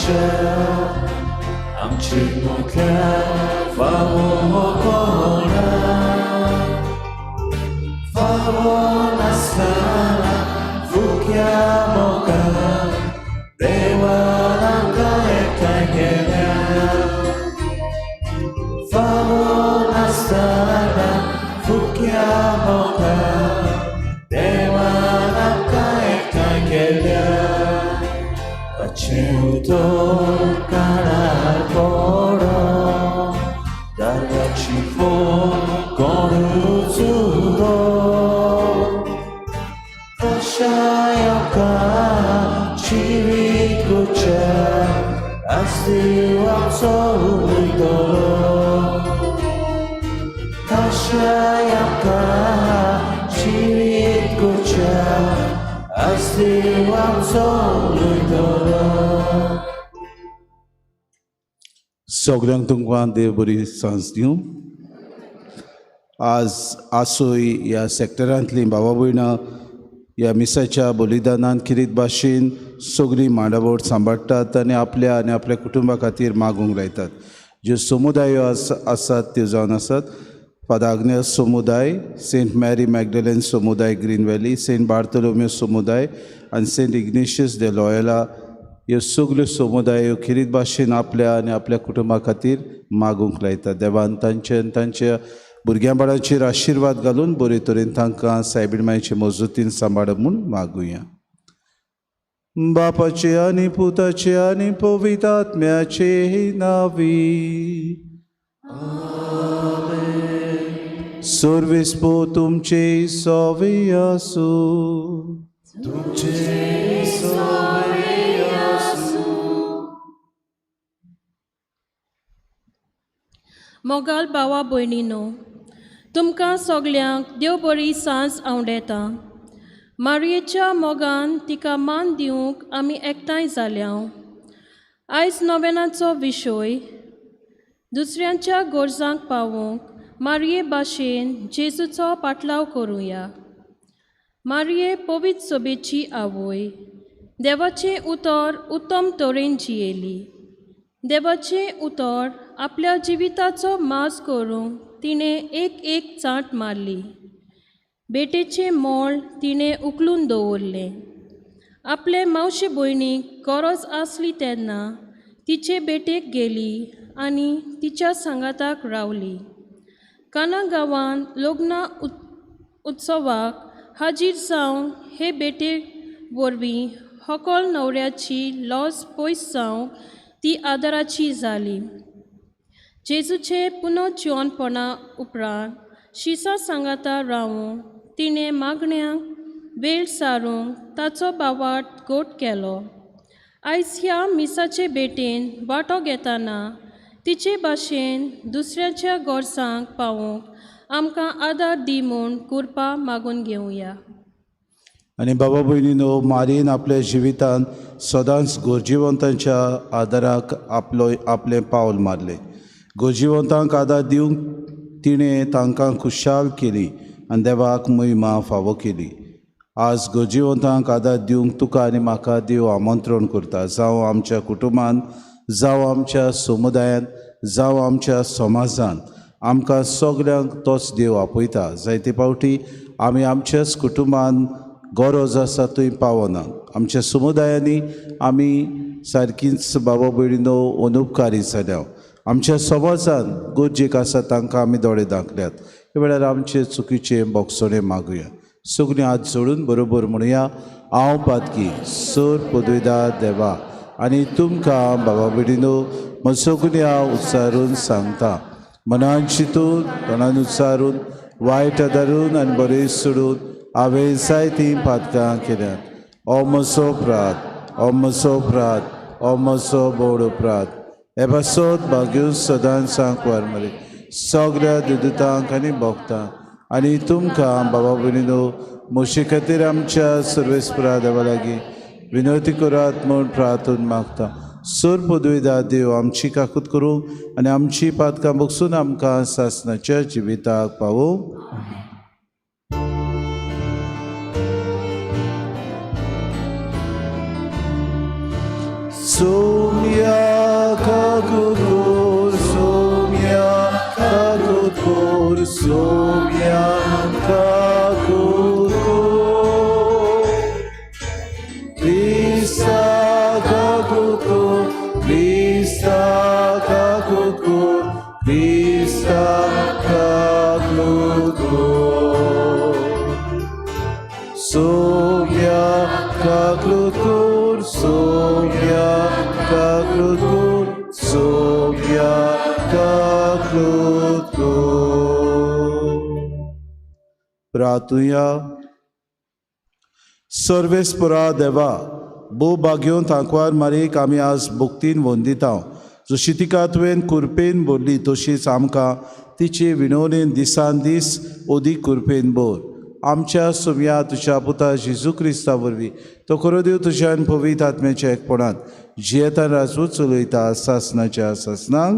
कुच्या आमची मुख्या फावो कोणा फावो नासतना फुक्या मोगान देवान आमकां एकठांय केल्या फावो नासतना फुक्या मोगान देवान आमकां एकठांय केल्या ताचें उतर कानार पडोन दाराची फोन कोणूच उरो आमकां जिवीत कुच्या आयज देव आमचो उलयतलो आमकां जिवीत कुच्या आयज देव आमचो उलयतलो. सगळ्यांक तुमकां देव बरी सांज दिवं. आज आसोय ह्या सेक्टरांतलीं बाबा भयणां ह्या मिसाच्या बलिदानान किरीत भाशेन सगळीं मांडावळ सांबाळटात आनी आपल्या आनी आपल्या कुटुंबा खातीर मागूंक लायतात. ज्यो समुदायो आसात त्यो जावन आसात फादर आग्नेस समुदाय, सेंट मॅरी मॅगडलेन समुदाय ग्रीन व्हॅली, सेंट बार्तोलोमियो समुदाय आनी सेंट इग्नेशियस दे लॉयला. ह्यो सगल्यो समुदायो खेरीत भाशेन आपल्या आनी आपल्या कुटुंबा खातीर मागूंक लायतात. देवान तांचे आनी तांच्या भुरग्यां बाळांचेर आशिर्वाद घालून बरे तरेन तांकां सायबीण मायचे मजतीन सांबाळ म्हूण मागुया. बापाचे आनी पुताचे आनी पवित्र आत्म्याचे नांवी. सर्वेस्पो तुमचे सवे आसूं. तुमचे सवे आसूं. मोगाल भावा भयणीनो, तुमकां सगल्यांक देव बरी सांज आवडेता. मारयेच्या मोगान तिका मान दिवंक आमी एकठांय जाल्या. आयज नोवेनाचो विशय दुसऱ्यांच्या गरजांक पावोवंक मारये भाशेन जेजूचो पाटलाव करुया. मारये पवित्र सोबेची आवय देवाचें उतर उत्तम तरेन जियेली. देवाचें उतर आपल्या जिविताचो मास करूंक तिणें एक एक चांट मारली. बेटेचें मोळ तिणें उखलून दवरलें. आपले मावशे भयणीक गरज आसली तेन्ना तिचे बेटेक गेली आनी तिच्या सांगाताक रावली. काना गांवांत लग्ना उत्सवाक हाजीर जावन हे बेटे वरवीं होकल न्हवऱ्याची लज पयस जावंक ती आदाराची जाली. जेजूचे पुनर्जिवनपणा उपरांत शिसा सांगाता रावूंक तिणें मागण्यांक वेळ सारूंक ताचो बावाट गोट केलो. आयज ह्या मिसाचे भेटेन वांटो घेतना तिचे भाशेन दुसऱ्याच्या गरजांक पावोवंक आमकां आदार दी म्हूण कृपा मागून घेवया. आनी बाबा भयणीनो, मारयेन आपल्या जिवितांत सदांच गरजेवंतांच्या आदाराक आपलो आपलें पावल मारलें. गरजेवंतांक आदार दिवंक तिणें तांकां खुशाल केली आनी देवाक महिमा फावो केली. आज गरजेवंतांक आदार दिवंक तुका आनी म्हाका देव आमंत्रण करता. जावं आमच्या कुटुंबान, जावं आमच्या समुदायांत, जावं आमच्या समाजांत, आमकां सगल्यांक तोच देव आपयता. जायते फावटी आमी आमच्याच कुटुंबान गरज आसा थंय पावना. आमच्या समुदायांनी आमी सारकीच बाबा भयणीनो अनुपकारी जाल्या. आमच्या समाजान गरजेक आसा तांकां आमी दोळे दाखल्यात. ह्या वेळार आमचे चुकीचे बोगसणे मागुया. सगळीं हात जोडून बरोबर म्हणुया, हांव पातकी सर पदवीदार देवा आनी तुमकां बाबा भयणीनो म्हजो हांव उच्चारून सांगता, मनान चिंतून तोंडान उच्चारून वायट आदारून आनी बरें सोडून हांवें जायतीं पातकां केल्यात. हो म्हजो अपराध, हो म्हजो अपराध, हो म्हजो बोड अपराध. हे पासत भाग्यो सदांच सांकवार मरे सगळ्या दुदुतांक आनी भोगतांक आनी तुमकां बाबा भयणीनो म्हजे खातीर आमच्या सर्वेस्परा देवा लागीं विनवती करात म्हूण प्रार्थून मागता. सर पदवीदार देव आमची काकूत करूं आनी आमची पातकां बगसून आमकां सासणाच्या जिविताक पावोवं. Zum Soumya Kakuko Krista Kakuko Krista Kakuko Krista Kakuko Soumya Kaklukur Soumya Kaklukur Soumya Kaklukur प्रातुया सर्वेस्परा देवा भोव भाग्योन थांकवार मारीक आमी आज भक्तीन वंदिता जशी तिका तुवें कुरपेन भरली तशीच आमकां तिचे विनवणेन दिसान दीस अदीक कुरपेन भर. आमच्या सुम्या तुज्या पुता जेजू क्रिस्ता वरवीं तो खरो देव तुज्यान पवित्र आत्म्याच्या एकपणान जियेता राजू चलयता सासनाच्या सासनाक.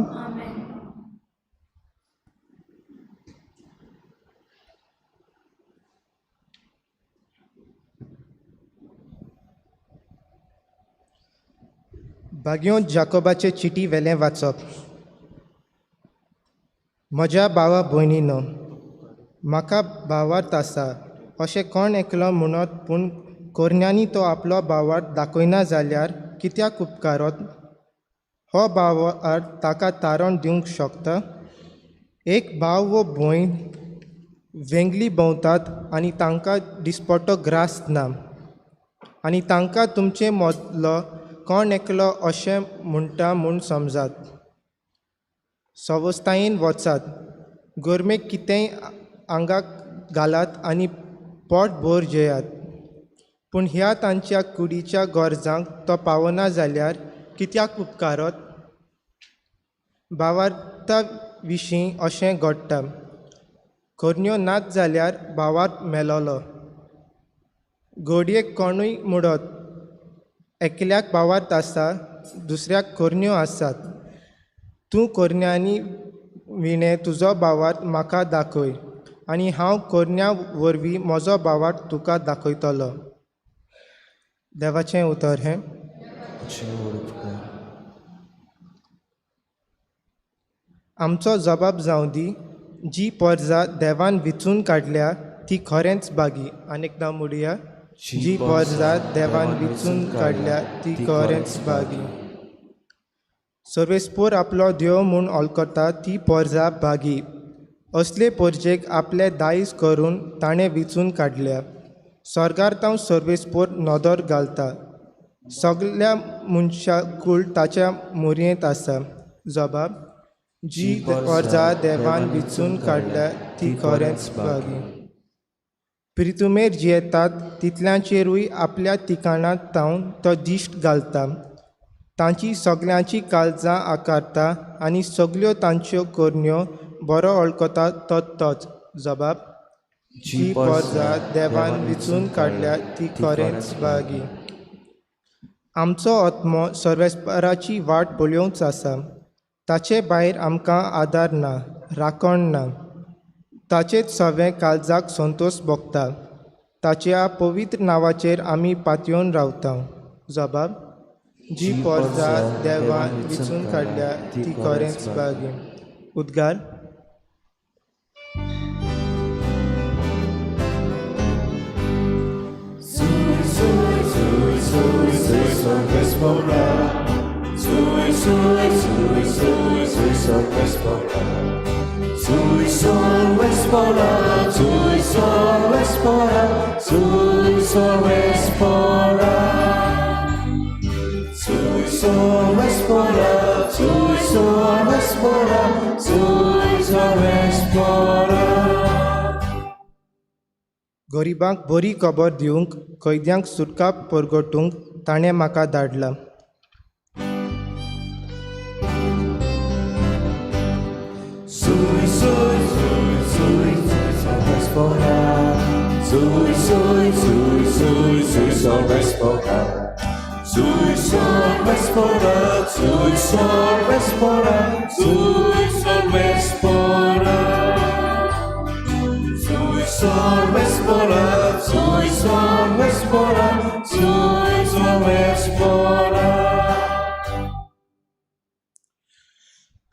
भाग्यों जाकोबाचे चिटी वेलें वाचप. म्हज्या भावा भयणीनो, म्हाका भावार्थ आसा अशें कोण एकलो म्हणत पूण कोरन्यांनी तो आपलो भावार्थ दाखयना जाल्यार कित्याक उपकारत? हो भावार्थ ताका तारण दिवंक शकता? एक भाव वो भयण वेंगली भोंवतात आनी तांकां दिसपट्टो ग्रास ना आनी तांकां तुमचे मदलो कोण एकलो अशें म्हणटा म्हूण समजात. सवस्तायेन वचात, गरमेक कितेंय आंगाक घालात आनी पोट भर जेयात. पूण ह्या तांच्या कुडीच्या गरजांक तो पावना जाल्यार कित्याक उपकारत? भावार्था विशीं अशें घडटा, करण्यो नात जाल्यार भावार्थ मेलोलो. घडये कोणूय म्हणत एकल्याक भावार्थ आसा, दुसऱ्याक करण्यो आसात. तूं करण्यांनी विणें तुजो भावार्थ म्हाका दाखय आनी हांव करण्यां वरवीं म्हजो भावार्थ तुका दाखयतलो. देवाचें उतर हें. आमचो जबाब जावं दी, जी परजा देवान विचून काडल्या ती खरेंच बागी. आनी एकदां म्हणया, जी परजा देवान विचून काडल्या ती खरेंच बागी. सर्वेस्पोर आपलो देव म्हूण वळखता ती परजा बागी. असले परजेक आपले दायज करून ताणें विचून काडल्या. स्वर्गार तांव सर्वेस्पोर नदर घालता, सगल्या मनशाकूळ ताच्या मोरयेंत आसा. जबाब, जी परजा देवान विचून काडल्या ती खरेंच बागी. प्रितुमेर जियेतात तितल्यांचेरूय आपल्या ठिकाणांत तावन तो दिश्ट घालता. तांची सगल्यांची काळजां आकारता आनी सगल्यो तांच्यो करण्यो बरो वळखता तो तोच. जबाब, जी परजा देवान विचून काडल्या ती खरेंच बागी. आमचो आत्मो सर्वेस्पराची वाट पळोवंच आसा. ताचे भायर आमकां आदार ना, राखण ना. ताचेच सवें काळजाक संतोश भोगता. ताच्या पवित्र नांवाचेर आमी पातयेवन रावता. जबाब, जी परजा देवान विचून काडल्या ती खरेंच बागी. उद्गार. गरिबांक बरी खबर दिवंक, कैद्यांक सुटका परगटूंक ताणें म्हाका धाडला.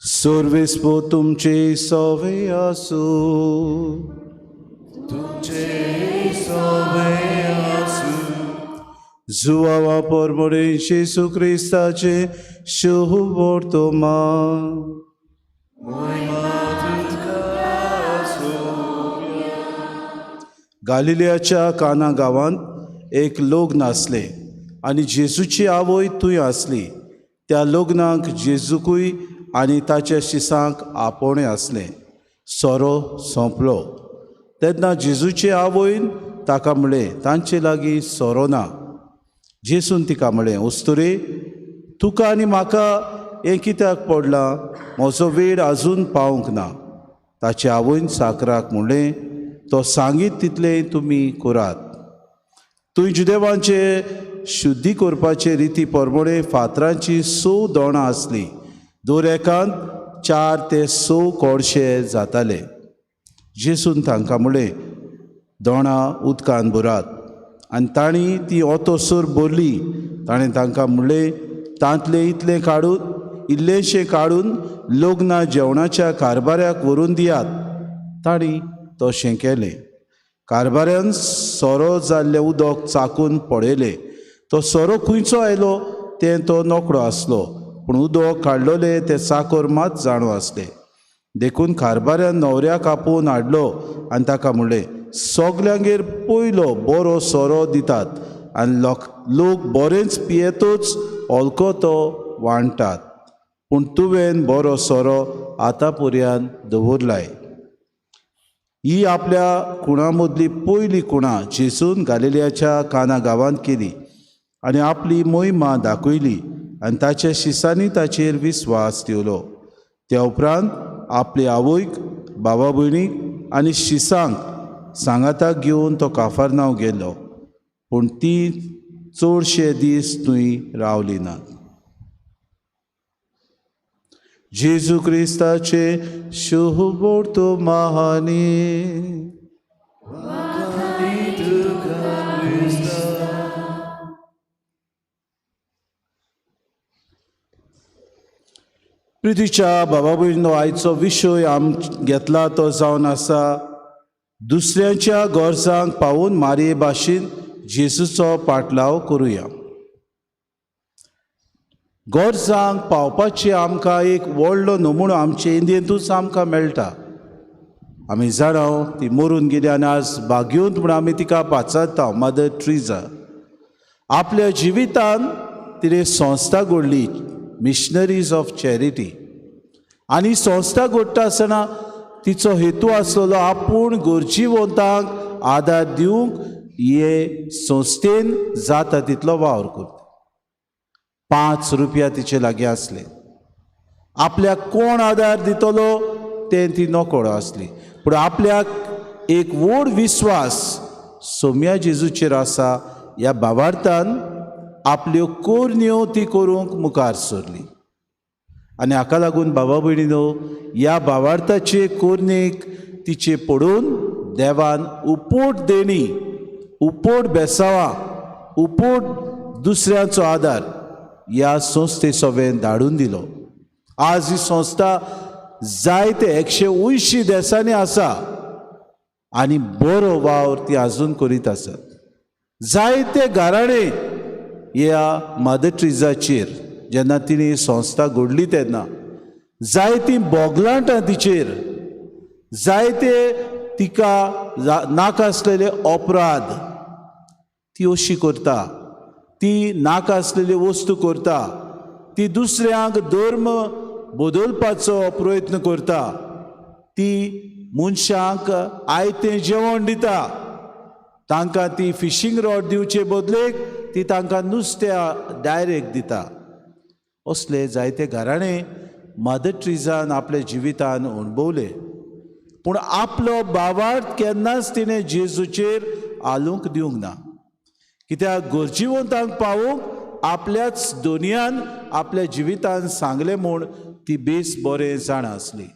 सर्वेस्पो तुमचे सवे आसूं. तुमचे सवे आसूं. जुवावा परमोडे जेजू क्रिस्ताचे शुभ वर्तमान. गालिलियाच्या काना गांवांत एक लग्न आसलें आनी जेजूची आवय थंय आसली. त्या लग्नाक जेजूकूय आनी ताच्या शिसांक आपोवणें आसलें. सोरो सोंपलो तेन्ना जेजूचे आवयन ताका म्हणलें, तांचे लागीं सोरो ना. जेजून तिका म्हणलें, अस्तुरे, तुका आनी म्हाका हें कित्याक पडलां? म्हजो वेळ आजून पावूंक ना. ताचे आवयन साकराक म्हणलें, तो सांगीत तितलें तुमी करात. थंय जुदेवांचे शुद्धी करपाचे रिती परमोडे फातरांची 6 दोणां आसलीं. दर एकांत 4 ते 6 कोळशे जाताले. जेजून तांकां म्हणलें, दोणां उदकान भरात. आनी तांणी ती ओतोसर भरली. ताणें तांकां म्हणलें, तांतलें इतलें काडून इल्लेंशें काडून लग्ना जेवणाच्या कारबाऱ्याक व्हरून दियात. तांणी तशें केलें. कारबाऱ्यान सोरो जाल्लें उदक चाकून पळयलें. तो सोरो खंयचो आयलो तें तो नकळो आसलो, पूण उदक काडलोलें तें चाकोर मात जाणो आसलें. देखून कारबाऱ्यान न्हवऱ्याक आपोवन हाडलो आनी ताका म्हणलें, सगल्यांगेर पयलो बरो सोरो दितात आनी लोक बरेंच पियेतूच हलको तो वांट्टात, पूण तुवें बरो सोरो आतां पर्यंत दवरलाय. ही आपल्या कुणा मदली पयली कुणा जेजून गालिलियाच्या काना गांवांत केली आनी आपली मोहिमा दाखयली आनी ताच्या शिसांनी ताचेर विस्वास दिवलो. त्या उपरांत आपले आवयक, बाबा भयणीक आनी शिसांक सांगाताक घेवन तो काफारनांव गेलो, पूण ती चडशे दीस थंय रावली नात. जेजू क्रिस्ताचे शुभ वर्तमानी. प्रितीच्या बाबा भयणीनो, आयचो विशय आम घेतला तो जावन आसा दुसऱ्यांच्या गरजांक पावून मारये भाशेन जेजूचो पाटलाव करुया. गरजांक पावपाची आमकां एक व्हडलो नमुनो आमचे इंडियेंतूच आमकां मेळटा. आमी जाणां ती मरून गेली आनी आज भाग्योंत म्हूण आमी तिका पाचारता, मदर ट्रिजा. आपल्या जिवितान तिणें संस्था घडली, मिशनरीज ऑफ चॅरिटी. आनी संस्था घडटा आसतना तिचो हेतू आसलेलो आपूण गरजेवंतांक आदार दिवंक हे संस्थेन जाता तितलो वावर करता. 5 रुपया तिचे लागीं आसले. आपल्याक कोण आदार दितलो तें ती नकळो आसली, पूण आपल्याक एक व्हड विस्वास सोम्या जेजूचेर आसा ह्या भावार्थान आपल्यो कोरण्यो ती करूंक मुखार सरली. आनी हाका लागून बाबा भयणीनो, ह्या भावार्थाचे कोरणेक तिचे पडून देवान उपोट देणी, उपोट बेसावां, उपोट दुसऱ्यांचो आदार ह्या संस्थे सवें धाडून दिलो. आज ही संस्था जायते 180 देशांनी आसा आनी बरो वावर ती आजून करीत आसात. जायते घराणे ह्या मदर ट्रिजाचेर जेन्ना तिणें संस्था घडली तेन्ना जायतीं बोगलांटां तिचेर, जायते तिका नाका आसलेले अपराध ती अशी करता, ती नाका आसलेली वस्तू करता, ती दुसऱ्यांक धर्म बदलपाचो प्रयत्न करता, ती मनशांक आयतें जेवण दिता, तांकां ती फिशींग रॉड दिवचे बदलेक ती तांकां नुस्त्या डायरेक्ट दिता. असले जायते घराणे मदर ट्रिजान आपल्या जिवितान अणभवले, पूण आपलो भावार्थ केन्नाच तिणें जेजूचेर हालूंक दिवंक ना. कित्याक गरजेवंतांक पावोवंक आपल्याच दोनयान आपल्या जिवितान सांगलें म्हूण ती बेस बरें जाणा आसली.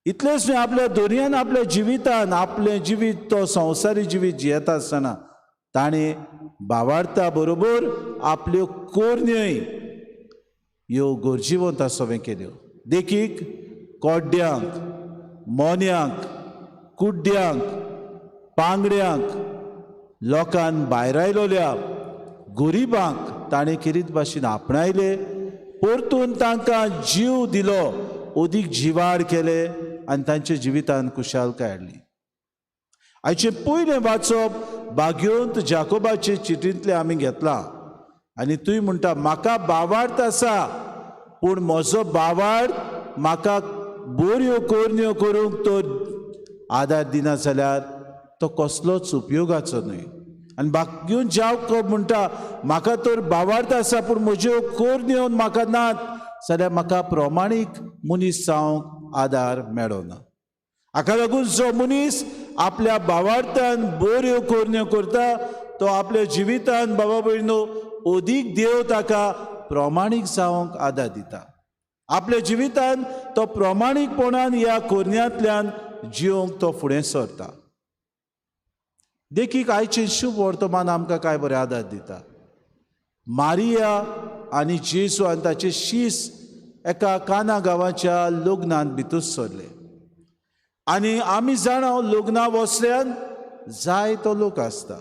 इतलेंच न्हय, आपल्या दोनयान आपल्या जिवितान आपलें जिवीत तो संवसारी जिवीत जियेता आसतना ताणें भावार्था बरोबर आपल्यो कोरण्योय ह्यो गरजेवंत सवें केल्यो. देखीक कोड्ड्यांक, मोन्यांक, कुड्ड्यांक, पांगड्यांक, लोकान भायरायलोल्या गरिबांक ताणें खेरीत भाशेन आपणायले, परतून तांकां जीव दिलो, अदीक जिवाड केले आनी तांच्या जिवितान खुशालकाय हाडली. आयचें पयलें वाचप भाग्योंत जाकोबाचे चिटींतलें आमी घेतलां आनी तूंय म्हणटा म्हाका बावार्थ आसा, पूण म्हजो बावार्थ म्हाका बऱ्यो करण्यो करूंक तो आदार दिना जाल्यार तो कसलोच उपयोगाचो न्हय. आनी भाग्योन जाकोब म्हणटा म्हाका तर बावार्थ आसा, पूण म्हज्यो करण्यो म्हाका नात जाल्यार म्हाका प्रमाणीक मनीस जावंक आदार मेळना. हाका लागून जो मनीस आपल्या बावार्थान बऱ्यो करण्यो करता तो आपल्या जिवितान बाबा भयणो अदीक देव ताका प्रमाणीक जावंक आदार दिता. आपल्या जिवितान तो प्रमाणीकपणान ह्या करण्यांतल्यान जिवंक तो फुडें सरता. देखीक आयचें शुभ वर्तमान आमकां कांय बरें आदार दिता. मारिया आनी जेजू आनी ताचे शीस एका काना गांवाच्या लग्नांत भितर सरले आनी आमी जाणा लग्ना वसल्यान जाय तो लोक आसता.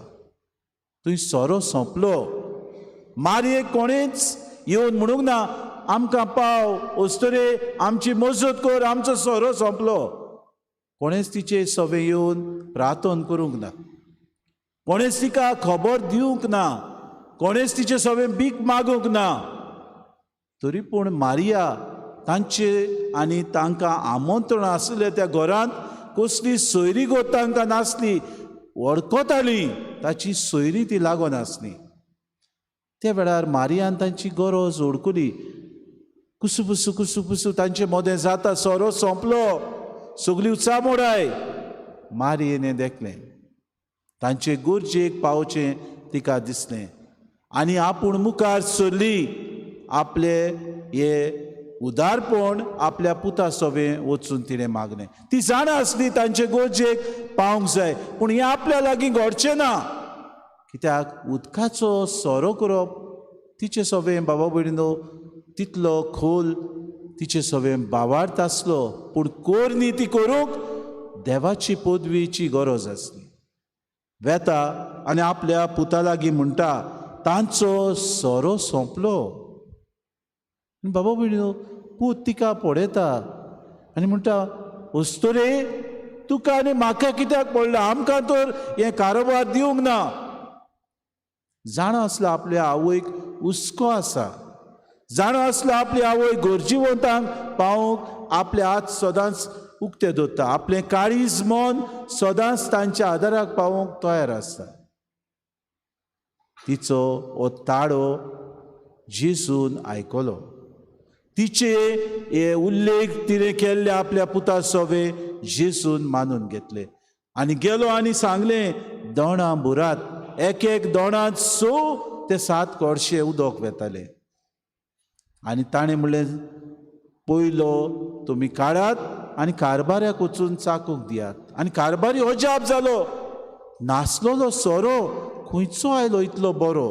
थंय सोरो सोंपलो, मारयेक कोणेच येवन म्हणूंक ना आमकां पाव अस्तुरे आमची मजत कर, आमचो सोरो सोंपलो. कोणेच तिचे सवे येवन प्रार्थन करूंक ना, कोणेच तिका खबर दिवंक ना, कोणेच तिचे सवे भीक मागूंक ना. तरी पूण मारिया तांचे आनी तांकां आमंत्रण आसलें त्या घरांत कसली सोयरीगत तांकां नासली, वळखताली ताची सोयरी ती लागून आसली. त्या वेळार मारियान तांची गरज वळखली. कुसुपुसू कुसुपुसू तांचे मदें जाता, सोरो सोंपलो, सगळी उचामोडाय. मारियेन देखलें, तांचे गरजेक पावचें तिका दिसलें आनी आपूण मुखार सरली. आपले हे उदारपण आपल्या पुता सवें वचून तिणें मागलें. ती जाणा आसली तांचे गरजेक पावंक जाय, पूण हें आपल्या लागीं घडचें ना, कित्याक उदकाचो सोरो करप तिचे सवें बाबा भयणीनो तितलो खोल तिचे सवें बावार्थ आसलो, पूण करणी ती करूंक देवाची पदवीची गरज आसली. वेता आनी आपल्या पुता लागीं म्हणटा तांचो सोरो सोंपलो. बाबा भयणीनो पूत तिका पळयता आनी म्हणटा अस्तुरे तुका आनी म्हाका कित्याक पडलां, आमकां तर हें कारोबार दिवंक ना. जाणा आसलो आपल्या आवयक हुस्को आसा, जाणा आसलो आपली आवय गरजेवंतांक पावोवंक आपले हात सदांच उक्ते दवरता, आपलें काळीज मन सदांच तांच्या आदाराक पावोवंक तयार आसता. तिचो हो ताळो जेजून आयकलो, तिचे हे उल्लेख तिणें केल्ले आपल्या पुता सोवे जेजून मानून घेतले आनी गेलो आनी सांगलें दोणां बुरात. एक एक दोणांत 6 ते 7 कोळशे उदक वेताले आनी ताणें म्हणलें पयलो तुमी काडात आनी कारबाऱ्याक वचून चाकूंक दियात. आनी कारबारी अजाप जालो, नासलेलो सोरो खंयचो आयलो इतलो बरो.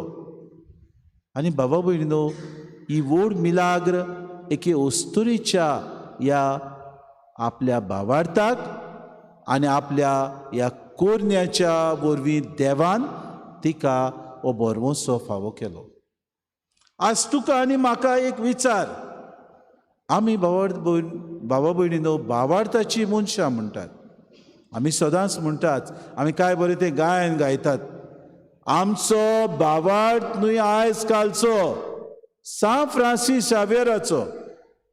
आनी बाबा भयणीनो ही व्हड मिलाग्र एके अस्तुरेच्या ह्या आपल्या भावार्थाक आनी आपल्या ह्या कोरण्याच्या वरवीं देवान तिका हो बरवसो फावो केलो. आज तुका आनी म्हाका एक विचार, आमी बाबा भयणीनो भावार्थाची मनशां म्हणटात, आमी सदांच म्हणटात, आमी काय बरें तें गायन गायतात, आमचो भावार्थ न्हय आयज कालचो सांत फ्रांसीस शावेराचो.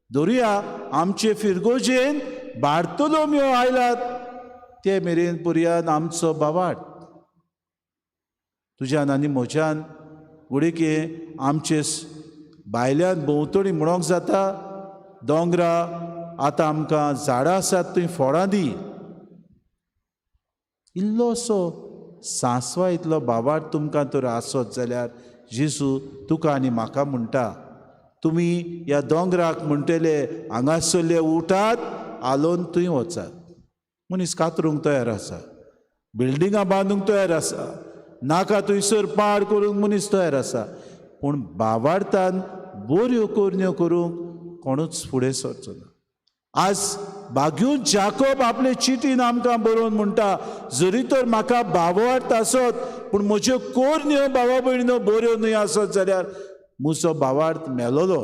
धरुया आमचे फिरगोजेन बार्तोलोमियो आयलात ते मेरेन पुरयान आमचो भावार्थ. तुज्यान आनी म्हज्यान उडके आमचे भायल्यान भोंवतणी म्हणोंक जाता दोंगरा आतां आमकां झाडां आसात थंय फळां दी. इल्लोसो सांसवा इतलो भावार्थ तुमकां तर आसत जाल्यार जेजू तुका आनी म्हाका म्हणटा तुमी ह्या दोंगराक म्हणटले हांगासरले उठात आलोवन थंय वचात. मनीस कातरूंक तयार आसा, बिल्डिंगां बांदूंक तयार आसा, नाका थंयसर पाड करूंक मनीस तयार आसा, पूण भावार्थान बऱ्यो करण्यो करूंक कोणूच फुडें सरचो ना. आज बाग्यून जाकोब आपले चिटीन आमकां बरोवन म्हणटा, जरी तर म्हाका भावार्थ आसत पूण म्हज्यो कोरन्यो भावा भयणीनो बऱ्यो न्हय आसत जाल्यार म्हजो भावार्थ मेलोलो.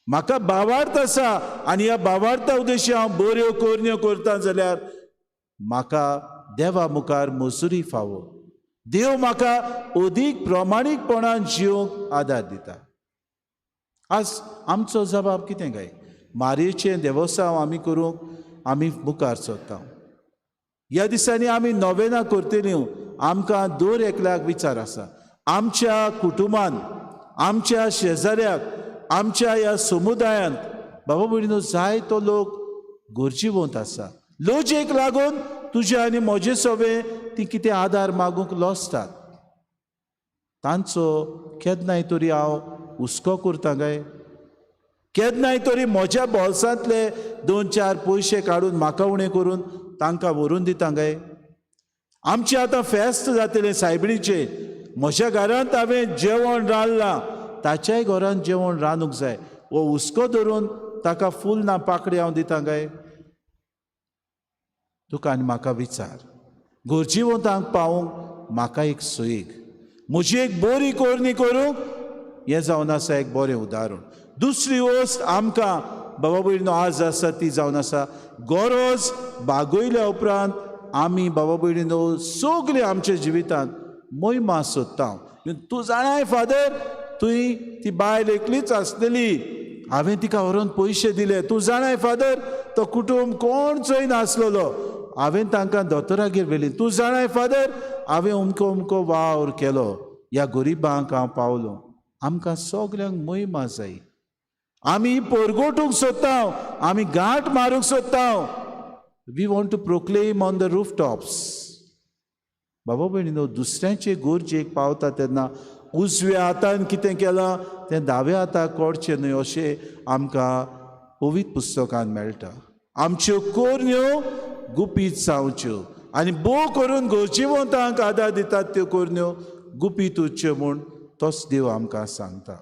म्हाका भावार्थ आसा आनी ह्या भावार्था उद्देशी हांव बऱ्यो कोरन्यो करता जाल्यार म्हाका देवा मुखार मजुरी फावो. देव म्हाका अदीक प्रमाणीकपणान जिवंक आदार दिता. आज आमचो जबाब कितें काय? मारयेचें देवोसांव आमी करूंक आमी मुखार सरता. ह्या दिसांनी आमी नोवेनां करतली. आमकां दर एकल्याक विचार आसा, आमच्या कुटुंबान, आमच्या शेजाऱ्याक, आमच्या ह्या समुदायांत बाबा भयणीनो जाय तो लोक गरजेवंत आसा. लजेक लागून तुजे आनी म्हजे सवे ती कितें आदार मागूंक लजतात. तांचो केन्नाय तरी हांव हुस्को करता काय? केन्नाय तरी म्हज्या बोल्सांतले 2-4 पयशे काडून म्हाका उणें करून तांकां व्हरून दिता काय? आमचें आतां फेस्त जातलें सायबिणीचें. म्हज्या घरांत हांवें जेवण रांदलां, ताच्याय घरांत जेवण रांदूंक जाय. हो हुस्को धरून ताका फूल ना पाकडी हांव दिता काय? तुका आनी म्हाका विचार. गरजेवंतांक पावोवंक म्हाका एक सोयीक, म्हजी एक बरी करणी करूंक हें जावन आसा एक बरें उदाहरण. दुसरी वस्त आमकां बाबा भयणीनो आज आसा ती जावन आसा गरज बागयल्या उपरांत आमी बाबा भयणीनो सगळे आमच्या जिवितांत मोहिमा सोदता. तूं जाणाय फादर, तुवें ती बायल एकलीच आसलेली, हांवें तिका व्हरोन पयशे दिले. तूं जाणाय फादर, तो कुटुंब कोण चोय नासलेलो, हांवें तांकां दोतोरागेर व्हेली. तूं जाणाय फादर, हांवें अमको अमको वावर केलो, ह्या गरिबांक हांव पावलो. आमकां सगल्यांक मोहिमा जाय. आमी परगटूंक सोदता, आमी गांठ मारूंक सोदता. We want to proclaim on the roof tops. बाबा भयणीनो, दुसऱ्यांचे गरजेक पावता तेन्ना उजव्या हातान कितें केलां तें दाव्या हाताक कळचें न्हय अशें आमकां पवित्र पुस्तकान मेळटा. आमच्यो कोरन्यो गुपीत जावच्यो आनी भोव करून गरजेवंतांक आदार दितात त्यो कोरन्यो गुपीत उरच्यो म्हूण तोच देव आमकां सांगता.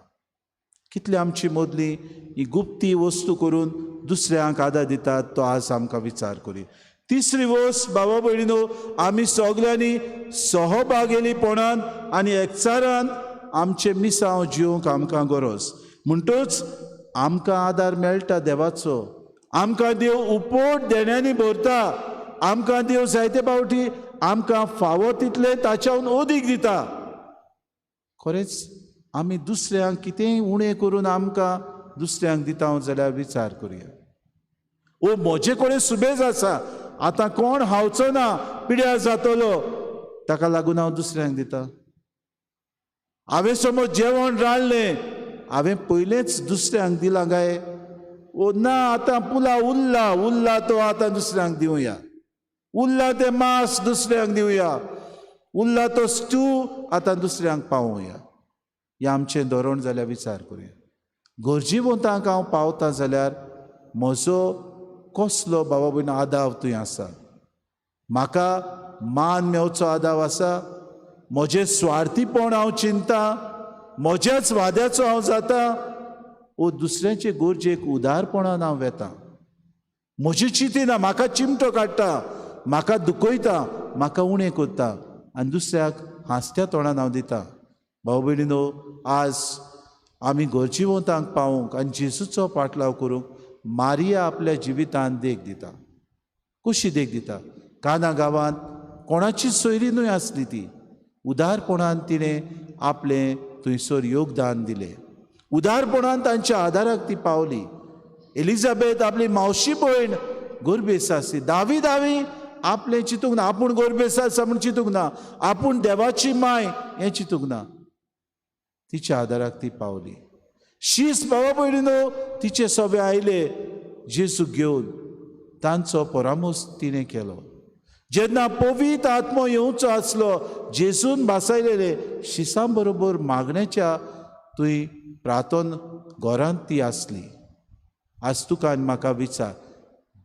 कितली आमची मदली ही गुप्ती वस्तू करून दुसऱ्यांक आदार दितात तो आज आमकां विचार करी. तिसरी वस्त बाबा भयणीनो, आमी सगल्यांनी सहभागेलीपणान आनी एकचारान आमचें मिसांव जिवंक आमकां गरज. म्हणटच आमकां आदार मेळटा देवाचो. आमकां देव उपोट देण्यांनी भरता. आमकां देव जायते फावटी आमकां फावो तितलें ताच्याहून अदीक दिता. खरेंच आमी दुसऱ्यांक कितेंय उणें करून आमकां दुसऱ्यांक दिता जाल्यार विचार करुया. ओ म्हजे कडेन सुबेज आसा, आतां कोण हावचो ना, पिड्यार जातलो, ताका लागून हांव दुसऱ्यांक दिता. हांवें समज जेवण रांदलें, हांवें पयलेंच दुसऱ्यांक दिलां काय? ओ ना, आतां पुलाव उरला, उरला तो आतां दुसऱ्यांक दिवया, उरला तें मांस दुसऱ्यांक दिवया, उरला तो स्टू आतां दुसऱ्यांक पावोवया. हें आमचें धोरण जाल्यार विचार करुया. गरजेवंतांक हांव पावता जाल्यार म्हजो कसलो बाबा भयण आदाव थंय आसा? म्हाका मान मेवचो आदाव आसा? म्हजें स्वार्थीपण हांव चिंता, म्हज्याच वाद्याचो हांव जाता, ओ दुसऱ्यांचे गरजेक उदारपणान हांव वेता? म्हजी चिंतिना, म्हाका चिमटो काडटा, म्हाका दुखयता, म्हाका उणें करता आनी दुसऱ्याक हांसत्या तोंडान हांव दिता. भाव भयणीनो, आज आमी गरजेवंतांक पावोवंक आनी जेजूचो पाटलाव करूंक मारिया आपल्या जिवितांत देख दिता. कशी देख दिता? काना गांवांत कोणाची सोयरी न्हय आसली ती. उदारपणान तिणें आपलें थंयसर योगदान दिलें. उदारपणान तांच्या आदाराक ती पावली. एलिझाबेथ आपली मावशी भयण गोरबेस आसली. दावी दावी आपलें चिंतूंक ना, आपूण गोरबेस आसा म्हूण चिंतूंक ना, आपूण देवाची माय हें चिंतूंक ना, तिच्या आदाराक ती पावली. शीस बाबा भयणीनो तिचे सोबे आयले जेजूक घेवन, तांचो परामोस तिणें केलो. जेन्ना पवित्र आत्मो येवचो आसलो, जेजून भासायलेले शिसां बरोबर मागण्याच्या तुय प्रातोन घरांत ती आसली. आज तुका आनी म्हाका विचार,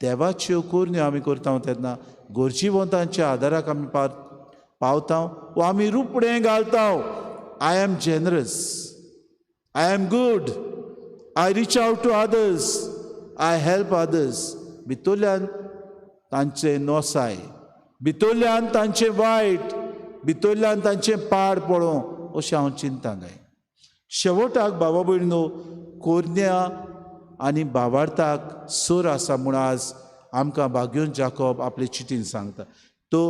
देवाच्यो कोरन्यो आमी करता तेन्ना गरजेवंतांच्या आदाराक आमी पावता वो आमी रुपडें घालता? I am generous, I am good, I reach out to others. I help others. भितरल्यान तांचें नोसाय, भितरल्यान तांचें वायट, भितरल्यान तांचें पाड पळोवं अशें हांव चिंता गाय. शेवटाक बाबा भयणीनो, कोरन्या आनी भावार्थाक सूर आसा म्हूण आज आमकां भाग्योन जाकोब आपले चिटीन सांगता. तो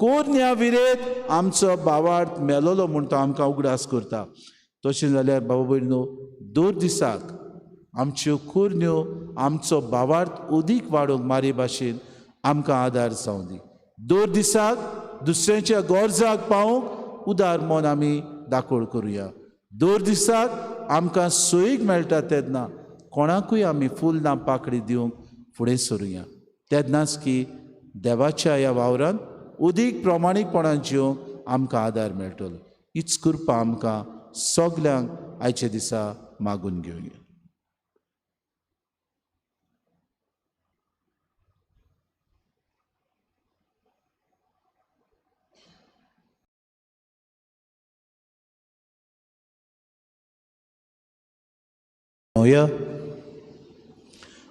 कोरन्या विरेत आमचो भावार्थ मेलोलो म्हूण तो आमकां उगडास करता. तशें जाल्यार बाबा भयणीनो, दर दिसाक आमच्यो कोरन्यो आमचो भावार्थ अदीक वाडोवंक मारी भाशेन आमकां आदार जावं दी. दर दिसाक दुसऱ्यांच्या गरजाक पावोवंक उदार मन आमी दाखोळ करुया. दर दिसाक आमकां सोयीक मेळटा तेन्ना कोणाकूय आमी फूल ना पाकडी दिवंक फुडें सरुया. तेन्नाच की देवाच्या ह्या वावरान अदीक प्रमाणीकपणान जिवंक आमकां आदार मेळटलो. हीच कृपा आमकां सगल्यांक आयच्या दिसा मागून घेवया.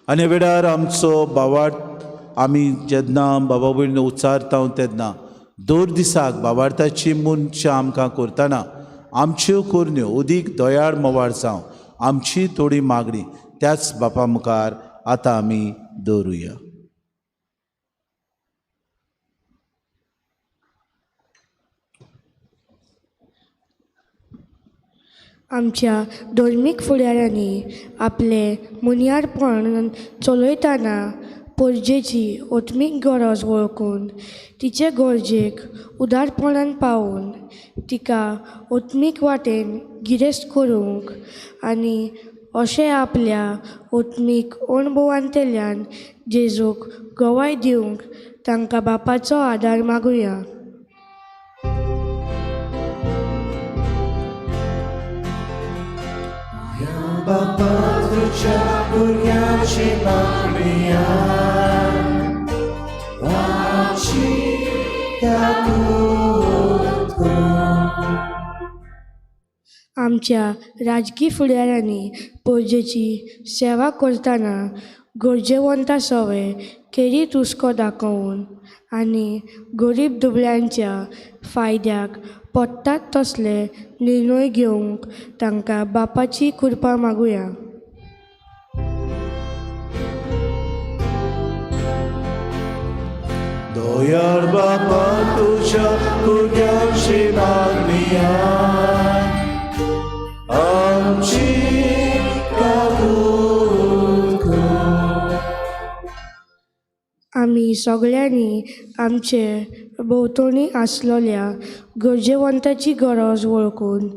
आनी वेळार आमचो भावार्थ आमी जेन्ना बाबा भयणीन उच्चारता तेन्ना दर दिसाक भावार्थाची मनशां आमकां करतना आमच्यो करण्यो अदीक दयाळ मोवाळ जावं आमची थोडी मागणी त्याच बापा मुखार आतां आमी दवरुया. आमच्या धर्मीक फुडाऱ्यांनी आपले मुनियारपण चलयतना परजेची आत्मीक गरज वळखून तिचे गरजेक उदारपणान पावून तिका आत्मीक वाटेन गिरेस्त करूंक आनी अशें आपल्या आत्मीक अणभवांतल्यान जेजूक गवाय दिवंक तांकां बापाचो आदार मागुया. बापा तुझ्या भुरग्याची मागणीया आमची काकूत कर. आमच्या राजकी फुडाऱ्यांनी परजेची सेवा करतना गरजेवंता सवे खेरीत हुस्को दाखोवन आनी गरीब दुबळ्यांच्या फायद्याक पडटात तसले निर्णय घेवंक तांकां बापाची कृपा मागुया. दयाळ बापा तुझ्या भुरग्याची मागणीया आमची काकूत कर. आमी सगळ्यांनी आमचे भोंवतणी आसलेल्या गरजेवंताची गरज वळखून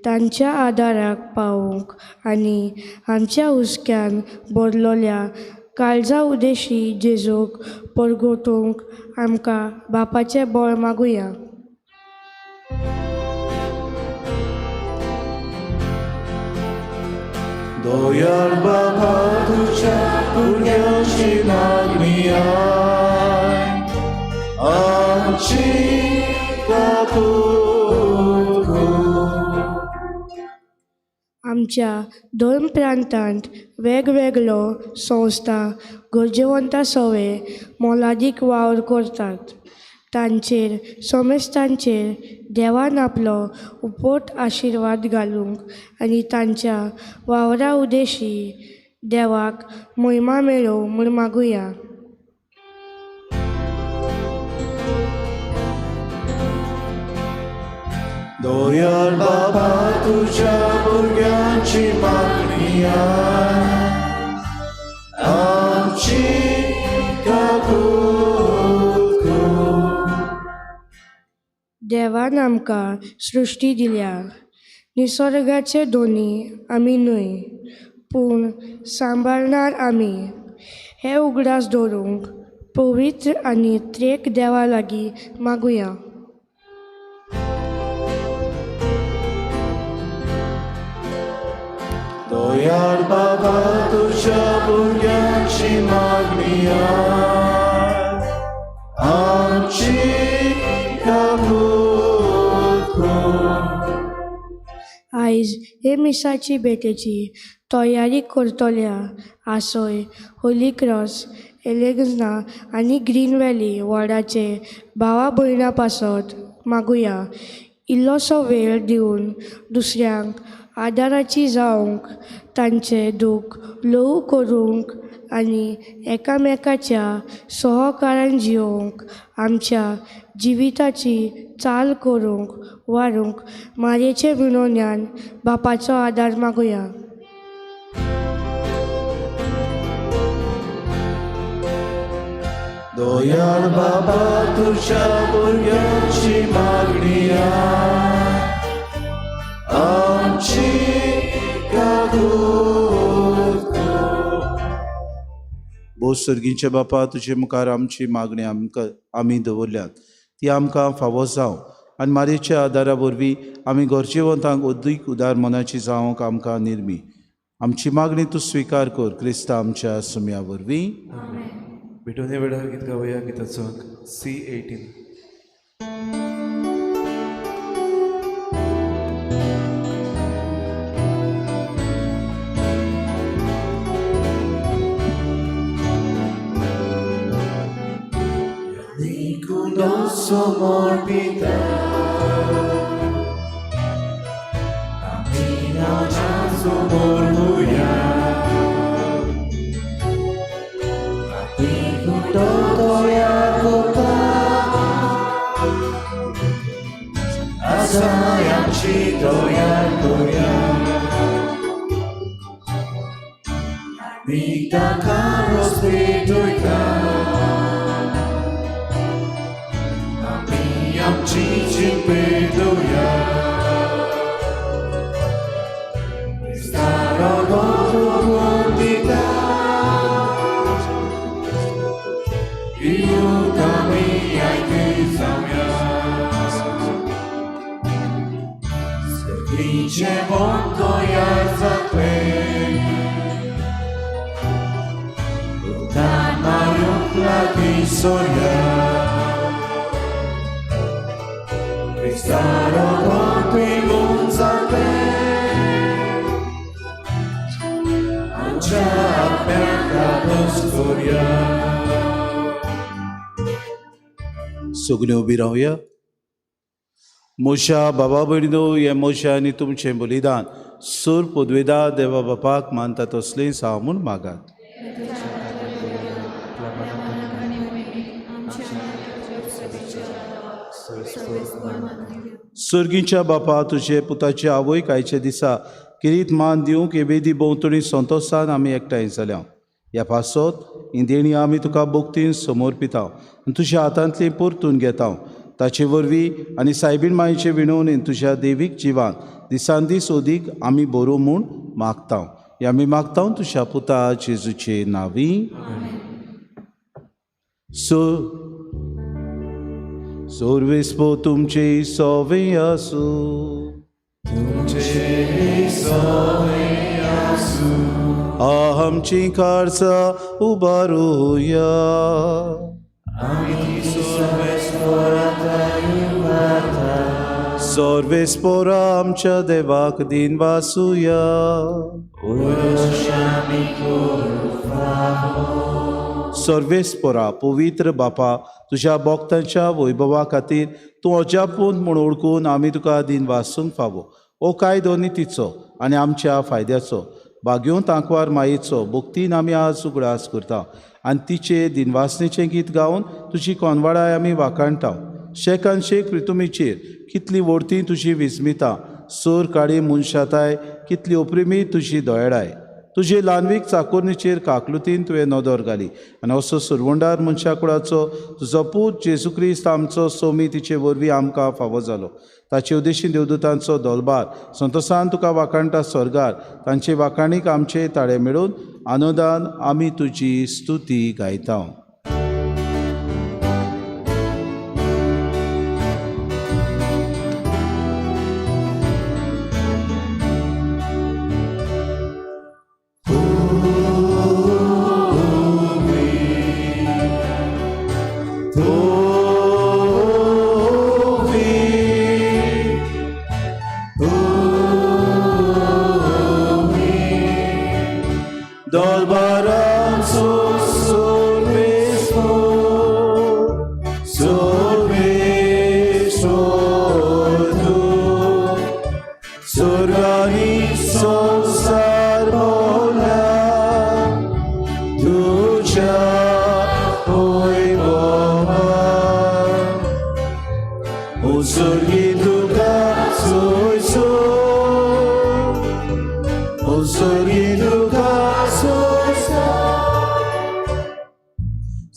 तांच्या आदाराक पावोवंक आनी आमच्या हुस्क्यान भरलेल्या काळजा उदेशी जेजूक परगटूंक आमकां बापाचें बळ मागुया. दयाळ बाबा तुझ्या भुरग्याची मागणीया आमची काकूत कर. आमच्या धर्म प्रांतांत वेगवेगळ्यो संस्था गरजेवंता सवे मोलादीक वावर करतात. तांचेर समेस्तांचेर देवान आपलो उपोट आशिर्वाद घालूंक आनी तांच्या वावरा उदेशी देवाक महिमा मेळोवं म्हूण मागुया. दयाळ बाबा तुझ्या भुरग्यांची मागणीया आमची काकूत कर. देवान आमकां सृश्टी दिल्या. निसर्गाचे दोनी आमी न्हय पूण सांबाळणार आमी. हे उगडास दवरूंक पवित्र आनी त्रेक देवा लागीं मागुया. दयाळ बाबा तुझ्या भुरग्यांची मागणीया आमची काकूत कर. आयज हे मिसाची भेटेची तयारी करतल्या आसय होली क्रॉस एलेगजना आनी ग्रीन व्हॅली वॉर्डाचे भावा भयणा पासत मागुया. इल्लोसो वेळ दिवन दुसऱ्यांक आदाराची जावंक तांचें दूख ल्हवू करूंक आनी एकामेकाच्या सहकारान जियोवंक आमच्या जिविताची चाल करूंक वारूंक मारयेचे विणोन्यान बापाचो आदार मागुया. दयाळ बाबा तुझ्या भुरग्यांची मागणी आमची काकूत कर. भोव सर्गींचे बापा, तुजे मुखार आमची मागणी आमकां आमी दवरल्यात ती आमकां फावो जावं आनी मारयेच्या आदारा वरवीं आमी गरजेवंतांक अदीक उदार मनाची जावंक आमकां निर्मी. आमची मागणी तूं स्विकार कर क्रिस्ता आमच्या सुम्या वरवीं. भेटवणे वेळार गीत गावया. गिताचो अंक C18. Somorpita somorbuya सगळीं उबी रावया. मोशा बाबा भयणीनो, हें मोशा आनी तुमचें बलिदान सूर पदवेदा देवा बापाक मानता तसलें साव म्हूण मागात. सर्गीच्या बापा, तुजे पुताची आवयक आयच्या दिसा किरीत मान दिवंक हे वेदी भोंवतणी संतोशान आमी एकठांय जाल्या. ह्या पासत ही देणी आमी तुका भोगतीन समर्पिता आनी तुज्या हातांतली परतून घेता. ताचे वरवीं आनी सायबीण मायचे विणवणेन तुज्या देवीक जिवान दिसान दीस अदीक आमी बरो म्हूण मागता. हे आमी मागता तुज्या पुता जेजूचे नांवी. सो सर्वेस्पो तुमचे सोवे आसूं. तुमचे सोवे आसूं. आमची काळजां उबारुया. सर्वेस्पोरा आमच्या देवाक दिन वासुया. सर्वेस्पोरा पवित्र बापा, तुज्या भक्तांच्या वैभवा खातीर तूं अजापून म्हूण ओळखून आमी तुका दिन वासूंक फावो. हो कायदो नितीचो आनी आमच्या फायद्याचो बागेवन तांकवार मायेचो भक्तीन आमी आज उगडास करता आनी तिचे दिनवासनेचें गीत गावन तुजी कोनवाडाय आमी वाखाणटा. शेकान शेक प्रितुमीचेर कितली व्हडती तुजी विस्मिता, सोर काळी मनशाताय कितली ओप्रिमी तुजी दयेडाय. तुजे ल्हानवीक चाकोरणीचेर काकलुतीन तुवें नदर घाली आनी असो सुरवंडार मनशा कुळाचो तुजो पूत जेजू क्रिस्त आमचो सोमी तिचे वरवीं आमकां फावो जालो. ताचे उद्देशीन देवदूतांचो दोलबार संतोसान तुका वाखाणटा स्वर्गार. तांचे वाखाणीक आमचे ताळे मेळून आनंदान आमी तुजी स्तुती गायता.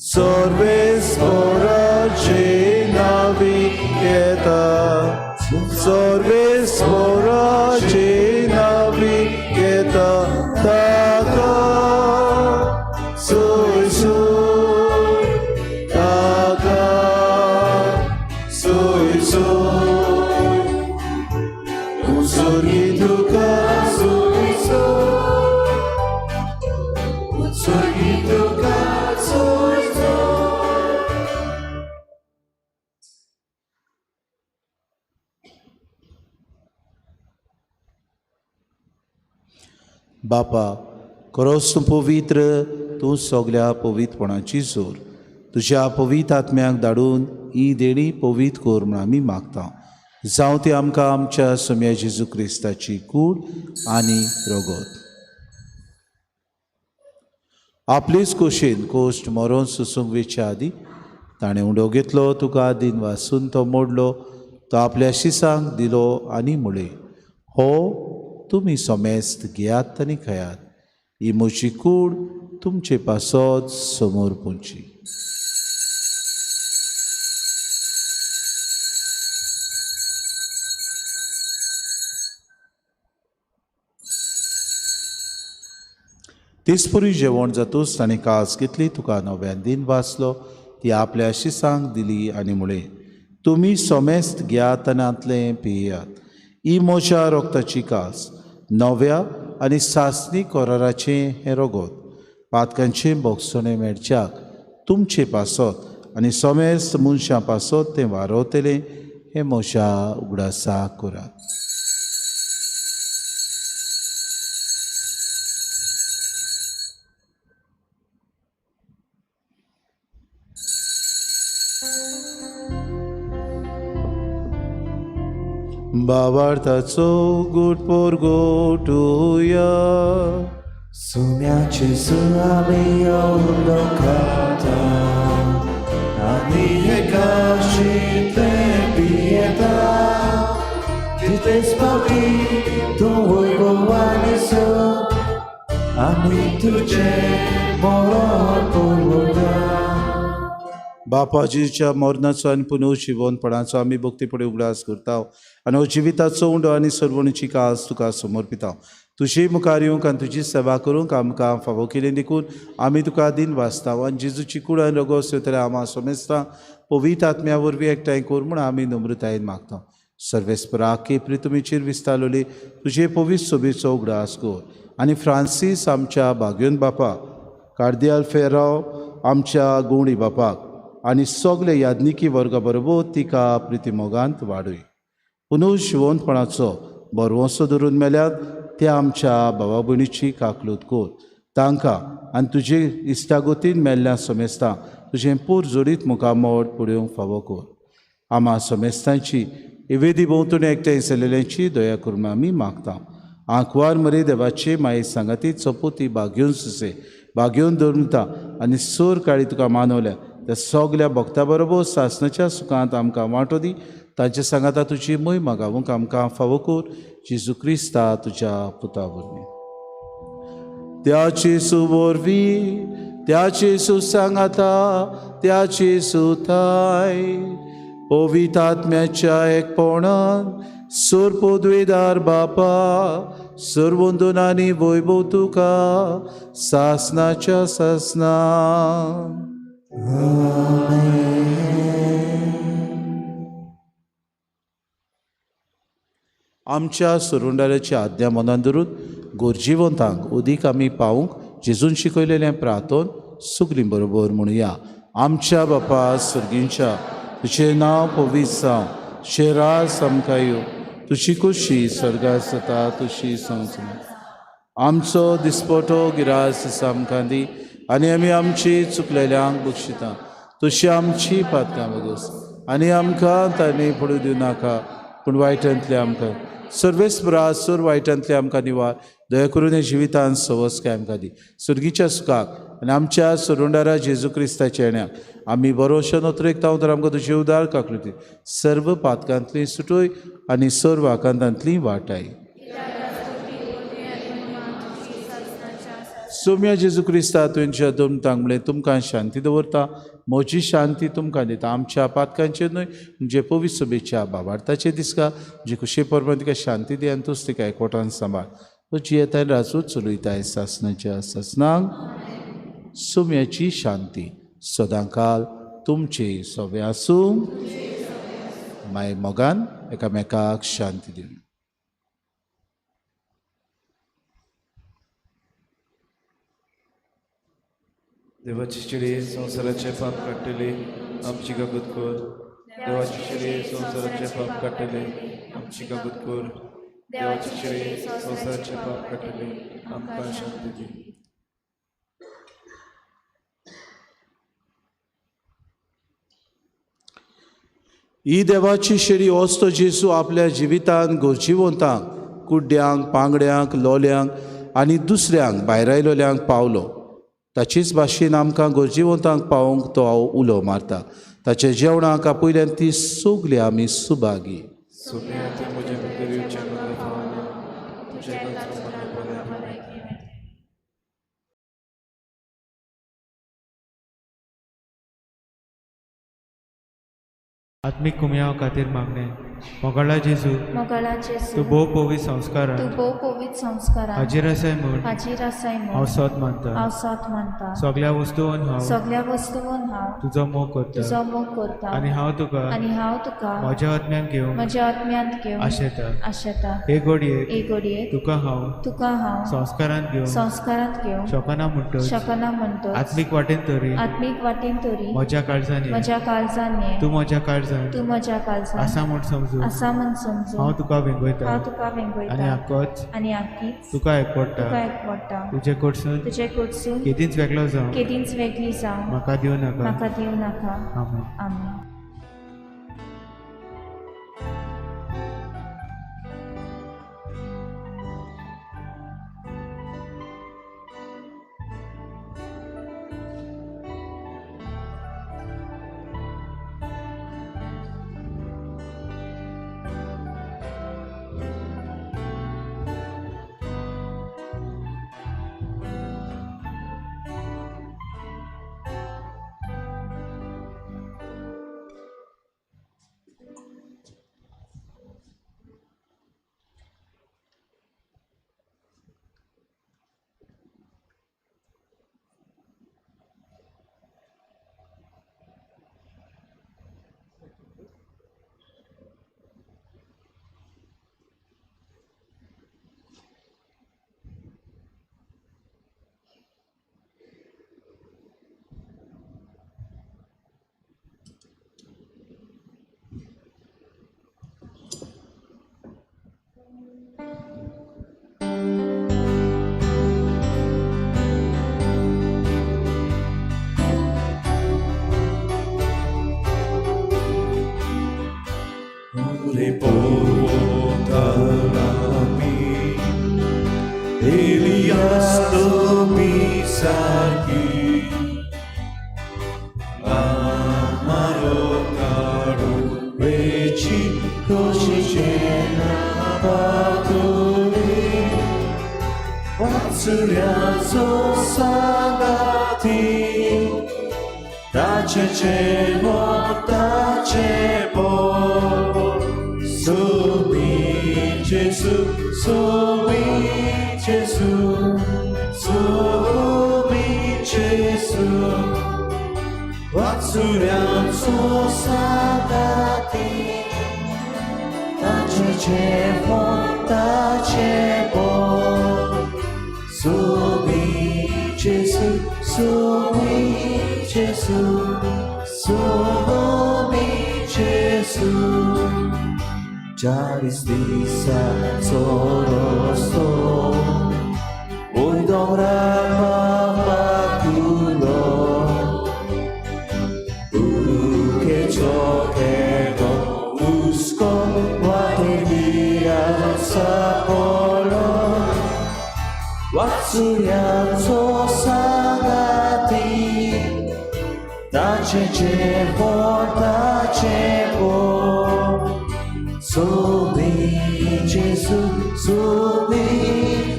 सर्वेस्पराचे नावी येता, सर्वेस्पराचे नावी येता, ताका सोय सोय, ताका सोय सोय, उत्सर्गी तुका सोय सोय, उत्सर्गी तुका सोय सोय. बापा, खरोच तूं पवित्र, तूं सगल्या पवित्रपणाची जोर. तुज्या पवित्र आत्म्याक धाडून ही देणी पवित्र कर म्हूण आमी मागता. जावं ती आमकां आमच्या सोम्या जेजू क्रिस्ताची कूड आनी रगत. आपलेच कोशेन कोश्ट मरोन सोसूंक वेच्या आदी ताणें उंडो घेतलो, तुका दिन वासून तो मोडलो, तो आपल्या शिसांक दिलो आनी म्हळें, हो तुमी समेस्त घेयात आनी खायात, ही म्हजी कूड तुमचे पासत समोर पुंची. तेचपरी जेवण जातूच ताणें कास घेतली, तुका नव्यान दिन वाचलो, ती आपल्या शिसांक दिली आनी म्हळें, तुमी समेस्त घेयात आनी हांतलें पियात, ही म्हज्या रगताची कास, नव्या आनी सासणी कराराचें हें रगत, पातकांचें भोगसणें मेळच्याक तुमचे पासत आनी समेस्त मनशां पासत तें वारवतलें, हें म्हज्या उगडासाक करात. बाबार्थाचो गुट पोरगोटुया, सुम्याचे सुआमी उंडो खाता आनी हे काशींतलें पियेता, तितलेच फावटी तूं वैभवान सो आमी तुजें मरण पळोवया. बापाजीच्या मरणाचो आनी पुनर्जिवनपणाचो आमी भक्तीपणी उगडास करता आनी हो जिविताचो उंडो आनी सर्वणीची कास तुका समर्पिता. तुजे मुखार येवंक आनी तुजी सेवा करूंक आमकां फावो केली देखून आमी तुका दिन वाचता आनी जेजूची कूड आनी रगत सोयतल्या आमा समेस्तां पवित्र आत्म्या वरवीं एकठांय कर म्हूण आमी नम्रतायेन मागता. सर्वेस्पराके प्रितुमीचेर विस्तारलोली तुजे पवित्र सोबीचो उगडास कर आनी फ्रांसीस आमच्या भाग्योन बापाक, कार्दियाल फेराव आमच्या गोंडी बापाक आनी सगळे याज्ञिकी वर्गा बरोबर तिका प्रितीमोगांत वाडय. पुनर्जिवंतपणाचो बरवंसो धरून मेल्यात त्या आमच्या भावा भयणीची काकलूत कर, तांकां आनी तुजे इश्टागतीन मेल्ल्या समेस्तां तुजें पूर जोडीत मुखामोड पळोवंक फावो कर. आमा समेस्तांची इवेदी भोंवतणी एकठांय जाल्ल्यांची दया करून आमी मागता. आंकवार मरे देवाचे माये सांगाती चपोती बागेवन सुसे बागेवन दवरता आनी सोर काळी तुका मानवल्या त्या सगल्या भक्ता बरोबर सासणाच्या सुखांत आमकां वांटो दी. तांचे सांगाता तुजी मोय मागावंक आमकां फावो कर, जेजू क्रिस्ता तुज्या पुता वरवीं. त्या जेजू वरवीं, त्या जेजू सांगाता, त्या जेजू थाय पवित्र आत्म्याच्या एकपणान सोर पदवेदार बापा सर्वंदून आनी वैभव तुका सासणाच्या सासणा. आमच्या सुरुंडाराची आज्ञा मनान धरून गोरजीवंतांक उदीक आमी पावूंक जेजून शिकयलेलें प्रार्थन सगळीं बरोबर म्हणुया. आमच्या बापा सर्गींच्या, तुजें नांव पवित्र जावं, तुजें राज आमकां येवं, तुजी खोशी स्वर्गार जाता तशी संवसारांत. आमचो दिसपटो गिरास आमकां दी आनी आमी आमची चुकलेल्यांक बक्षिता, तशी आमची पातकां बगस आनी आमकां तांणी पडूं दिवं नाका, पूण वायटांतले आमकां सर्वेस्परा सोर वायटांतले आमकां निवार. दया करून हे जिवितान सवस काय आमकां दी. सुर्गीच्या सुखाक आनी आमच्या सोरुंडारा जेजू क्रिस्ताच्या येण्याक आमी बरोवशे नोत्रेकता तर आमकां तुजी उदार काकलुती सर्व पातकांतली सुटोय आनी सर्व आकांतांतली वाटाय. सोम्या जेजू क्रिस्ता तुमच्या दोन म्हणलें तुमकां शांती दवरता, म्हजी शांती तुमकां दिता. आमच्या पातकांचेर न्हय म्हणजे पवित्र सभेच्या बाबार्थाचेर दिसका, जे खुशे परमाण तिका शांती दी आनी तूच तिका एकवटान सांबाळ. तो जियेताय राजू चलयताय सासनाच्या सासनांक. सोम्याची शांती सदांकाल तुमचे सवे आसूं. माय मोगान एकामेकाक शांती दिवं. देवाची शिडी संवसाराचे पाप काडटली आमची कागद कर. देवाची शिडी संवसाराचे पाप काडटली आमची कागद कर. देवाची शिडी संवसाराचे पाप काडटली आमकां शांती दी. ही देवाची शेरी ओस्तो जेसू आपल्या जिवितान गरजेवंतांक, कुड्ड्यांक, पांगड्यांक, लोल्यांक आनी दुसऱ्यांक भायर आयलोल्यांक पावलो. ताचेच भाशेन आमकां गरजेवंतांक पावोवंक तो उलो मारता. ताच्या जेवणाक आपयल्यान ती सगळी आमी सुभागी. आत्मीक कुमयाव खातीर मागणें. मोगाळा जेजू, मोगाळा जेजू, तूं भोव पवित्र संस्कारान, तूं भोव पवित्र संस्कारान हाजीर आसाय म्हूण, हाजीर आसाय म्हूण हांव सत मानता, हांव सत मानता. सगळ्या वस्तून हांव, सगळ्या वस्तून हांव तुजो मोग करता, तुजो मोग करता. आनी हांव तुका, आनी हांव तुका म्हज्या आत्म्यान घेवन, म्हज्या आत्म्यांत घेवन आशेता, आशेता. हे घडयेक, हे घडयेक तुका हांव, तुका हांव संस्कारांत घेवन, संस्कारांत घेवन शकना म्हणटच, शकना म्हणटच, आत्मीक वाटेन तरी, आत्मीक वाटेन तरी म्हज्या काळजान, म्हज्या काळजान ये, तूं म्हज्या काळजान, तूं म्हज्या काळजान आसा म्हूण समजून, आसा म्हूण समजून हांव तुका वेंगयता, हांव तुका वेंगयता. आनी आकोच, आनी आकीच तुका एकवडटा, तुका एकवडटा. तुजे कडसून, तुजे कडसून केदींच वेगळो जावं, केदींच वेगळी जावं म्हाका दिवं नाका, म्हाका दिवं नाका. आमेन. आमेन.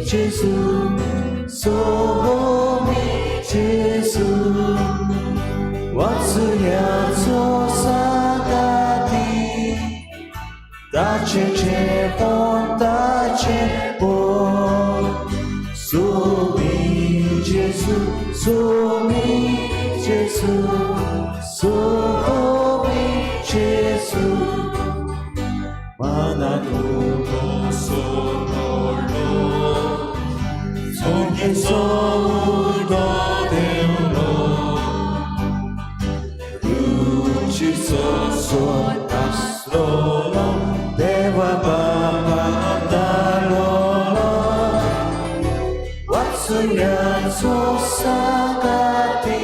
Gesù, वासुयाचो सांगाती ताचे जेवण ताचे पोट सुमी जेजू सुमी जेजू सुमी जेजू मनातू सोडलो सोडलो देवलो रुचिचो आसलोलो देवा बाबा धाडलोलो वाचुयाचो सांगाती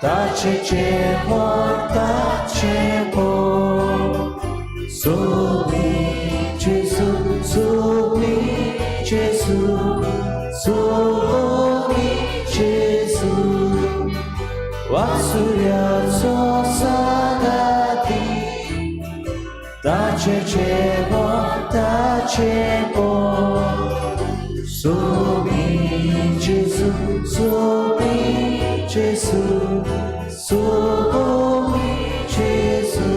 ताचे जेवण ताचे पोट सुमी जेजू सुमी जेजू सुमी जेजू वाचुयाचो सांगाती ताचे जेवण ताचे पोट सुमी जेजू सुमी जेजू सुमी जेजू.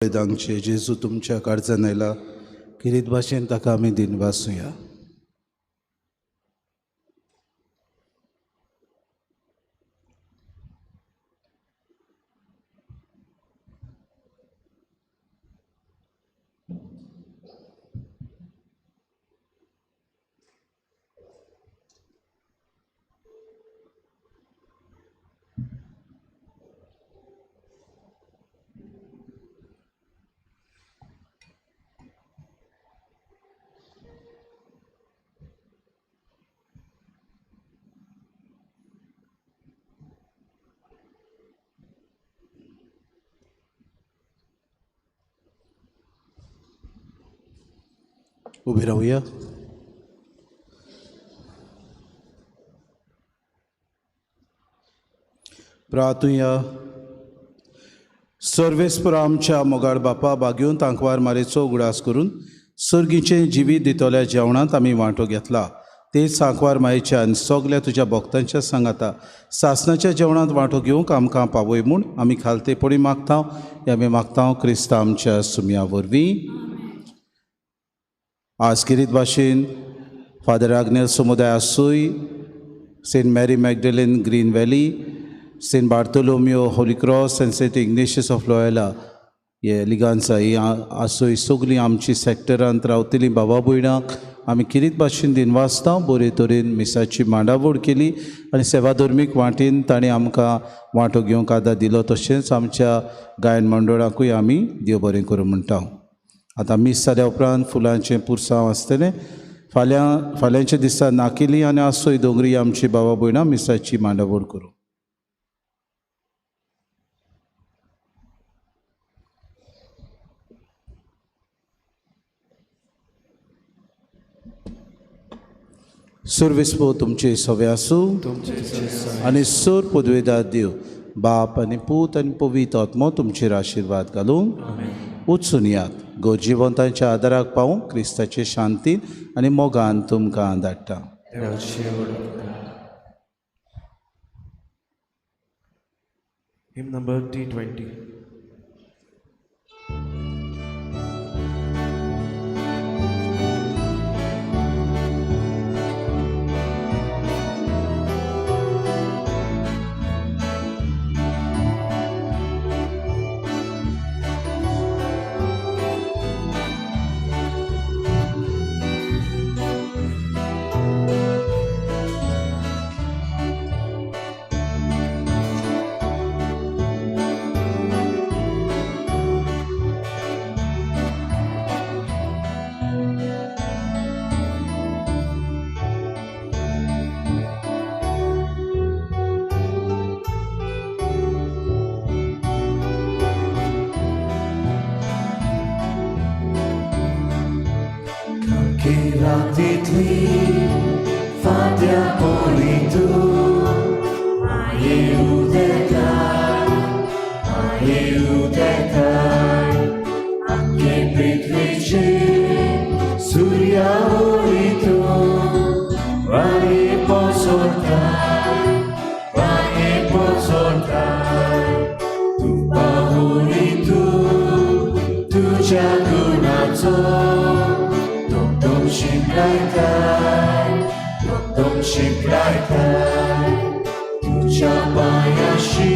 दांगचे जेजू तुमच्या काळजान आयला किरीत भाशेन ताका आमी दिनवासुया. उभे राहूया. प्रार्थुया. सर्वेस्पर आमच्या मोगाळ बापा बागेवन तांकवार मारेचो उगडास करून सर्गीचें जिवीत दितल्या जेवणांत आमी वांटो घेतला तेच सांकवार मायेच्या आनी सगल्या तुज्या भक्तांच्या सांगाता सासनाच्या जेवणांत वांटो घेवंक आमकां पावय म्हूण आमी खालतेपणी मागता. हे आमी मागता क्रिस्ता आमच्या सुमया वरवीं. आज किरीत भाशेन फादर आग्नेल समुदाय आसूय, Saint Mary Magdalene Green Valley, Saint Bartholomew Holy Cross आनी सेंट इग्नेशियस ऑफ लोयला हे लिगांचा ही आसूय सगळीं आमची सॅक्टरांत रावतलीं बाबा भयणांक आमी किरीत भाशेन दिनवासता. बरे तरेन मिसाची मांडावळ केली आनी सेवाधर्मीक वांटेन ताणें आमकां वांटो घेवंक आदार दिलो. तशेंच आमच्या गायन मंडळाकूय आमी देव बरें करूं म्हणटा. आतां मीस जाल्या उपरांत फुलांचें पुरसांव आसतलें. फाल्यां फाल्यांच्या दिसा नाकेली आनी आसोय दोंगरी आमची बाबा भयणां मिसाची मांडावळ करूं. सर्वेस्पो तुमचे सवे आसूं आनी सोर पदवेदार देव बाप आनी पूत आनी पवित्र आत्मो तुमचेर आशिर्वाद घालूं. उचून यात गरजेवंतांच्या आदाराक पावूंक क्रिस्ताचे शांतीन आनी मोगान तुमकां धाडटा. Hymn number T20. रातींतली फांत्या परी तूं माये उदेताय, माये उदेताय. आख्खे पृथ्वीचेर सुर्या वरी तूं वारे पसरताय, वारे पसरताय. तुपा वरी तूं तुज्या गुणाचो धमधम शिंपलायताय, धमधम शिंपलायताय. तुज्या पांयाशी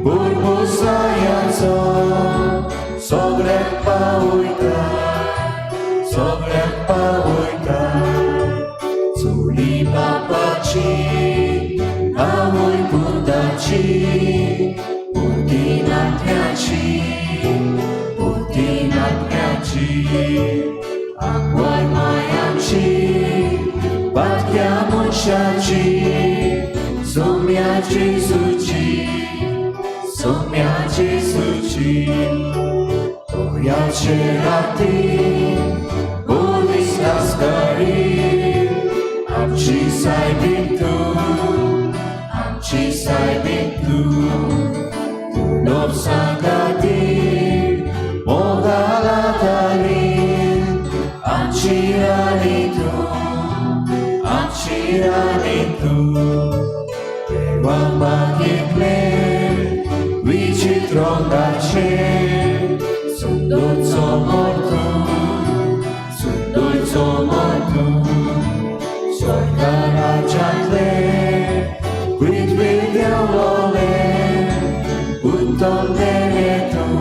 भरभोसायाचो सगळ्याक पावयताय, सगळ्याक पावयताय. चोली बापाची, आवय पुताची, पुती नात्याची, पुती नात्याची, आंकवार मायांची, बाटक्या मनशाची, सोम्या जेजूची, सोम्या जेजूची. तोयाचे राती पोलीस लस्करी, आमची सायबीण तूं, आमची सायबीण तूं. तूं लोक सांगाती मोगाला तारी, आमची राणी तूं, आमची राणी तूं. देवा मागितले विचित्र रंगाचे सुंदर चमर तूं, सुंदर चमर तूं. स्वर्गा राज्यांतले पृथ्वीर देंवलोले उत्तम देणे तूं,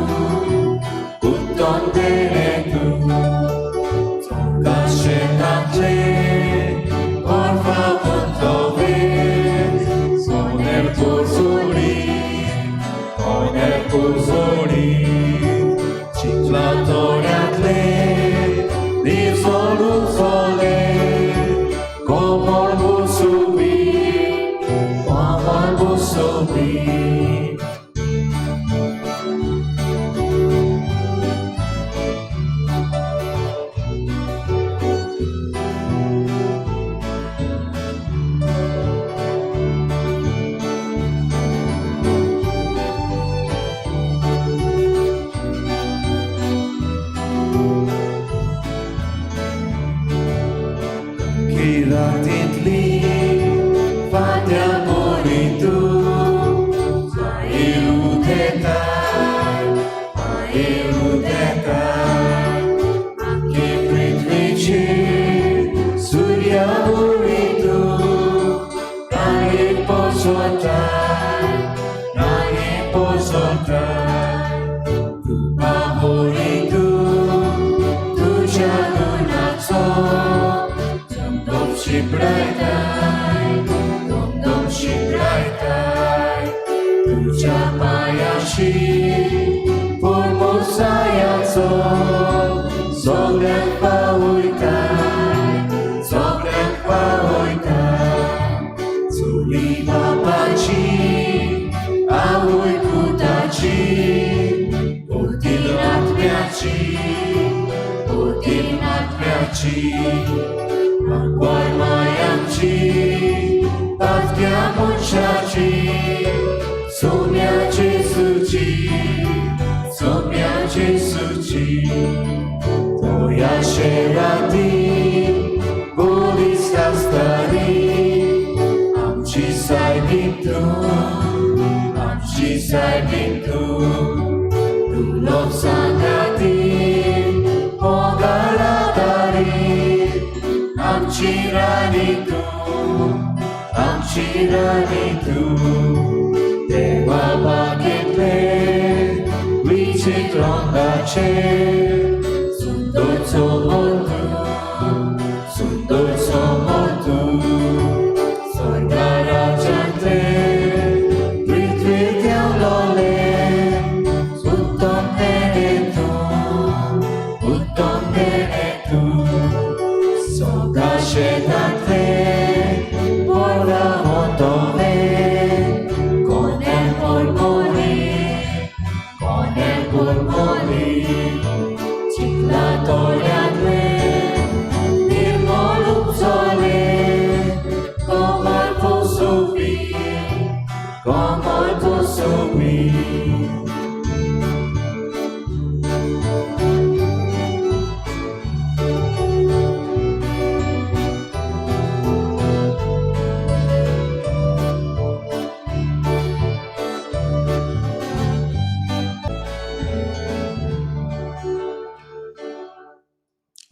उत्तम देणे तूं. चौकाशेतांतले गोरवां गुंतवे, सोनेर पोरसोडी, कोनेर पोरसोडी. चिखला तोड्यांतले निरसोण उजोले, कोमल बुसुबी, कोमल बुसुबी. रातींतली फांत्या परी तूं माये उदेताय, माये उदेताय. आख्खे पृथ्वीचेर सुर्या वरी तूं राणी पसरताय, राणी पसरताय. तुका वरी तूं तुज्या गुणाचो धमधम शिंपडायताय, धमधम शिंपडायताय. तुज्या पांयाशी भरभोसायाचो सगळ्यांक पावयताय, सगळ्यांक पावयताय. चोली बापाची, आवय पुताची, पुती आत्म्याची, पुती आत्म्याची, आंकवार मायांची, बाटक्या मनशाची, सोम्या जेजूची, सोम्या जेजूची. तोयाशे राती पोलीस लस्करी, आमची सायबीण तूं, आमची सायबीण तूं. तूं लोक सांगाती मोगाला तारी, आमची राणी तूं, आमची राणी तूं. देवा बागेंतले विचित्र रंगाचे सुंदर चमर तूं, सुंदर चमर तूं. स्वर्गा राज्यांतले पृथ्वीर देंवलोले उत्तम देणे तूं, उत्तम देणे तूं. सोगा शेतांतले पोरा होतोले, कोनेल पोरमोली, कोनेल पोरमोली.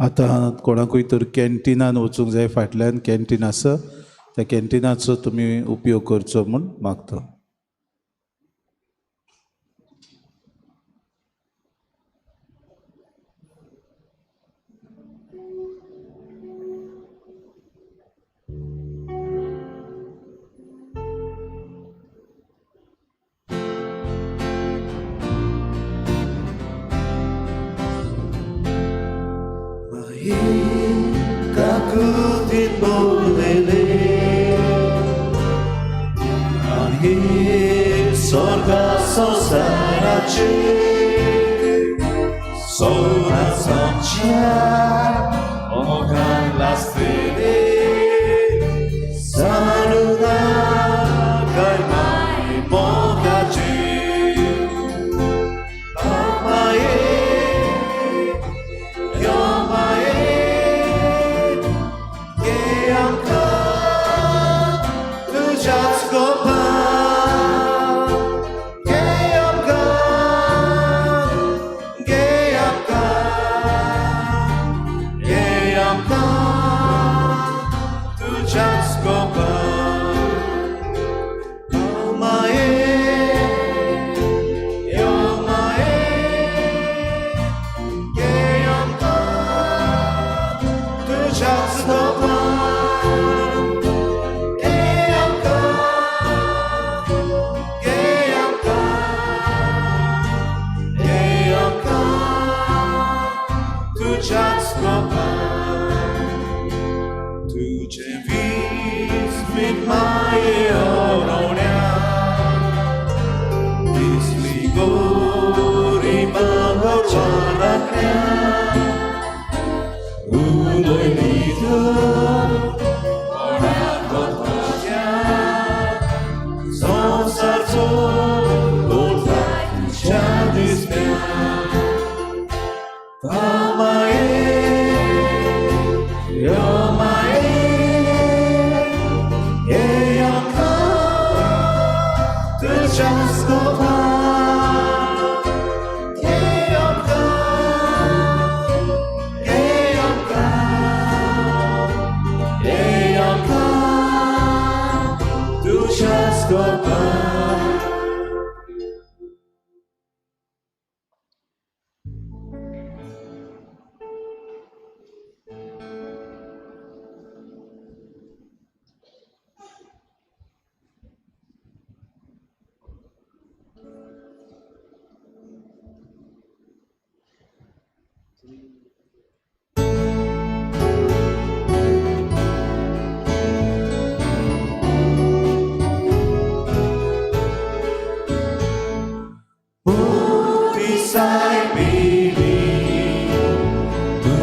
आतां कोणाकूय तर कॅन्टिनान वचूंक जाय, फाटल्यान कॅन्टीन आसा, त्या कॅन्टिनाचो तुमी उपयोग करचो म्हूण मागता. Kakutin bolele Anhi sorga sosarache Sora sancha Ogan lastele Saluda kaimai mogache Amae Yomae Sai bili, tu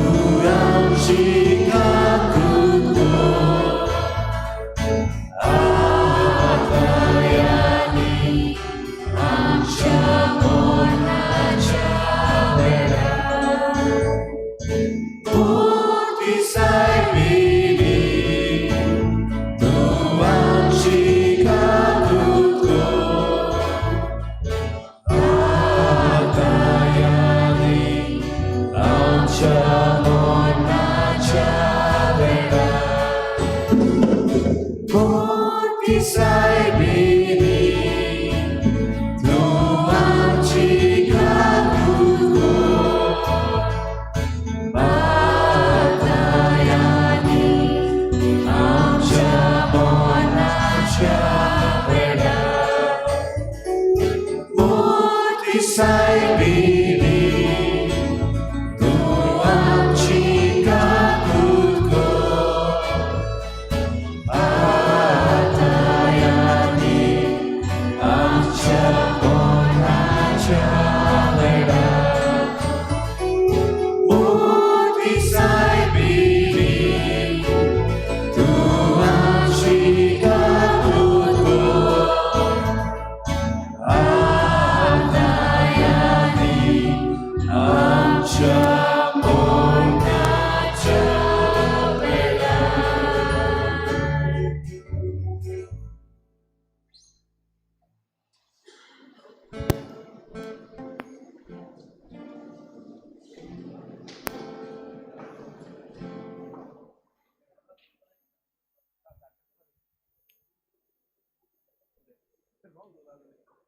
Wrong.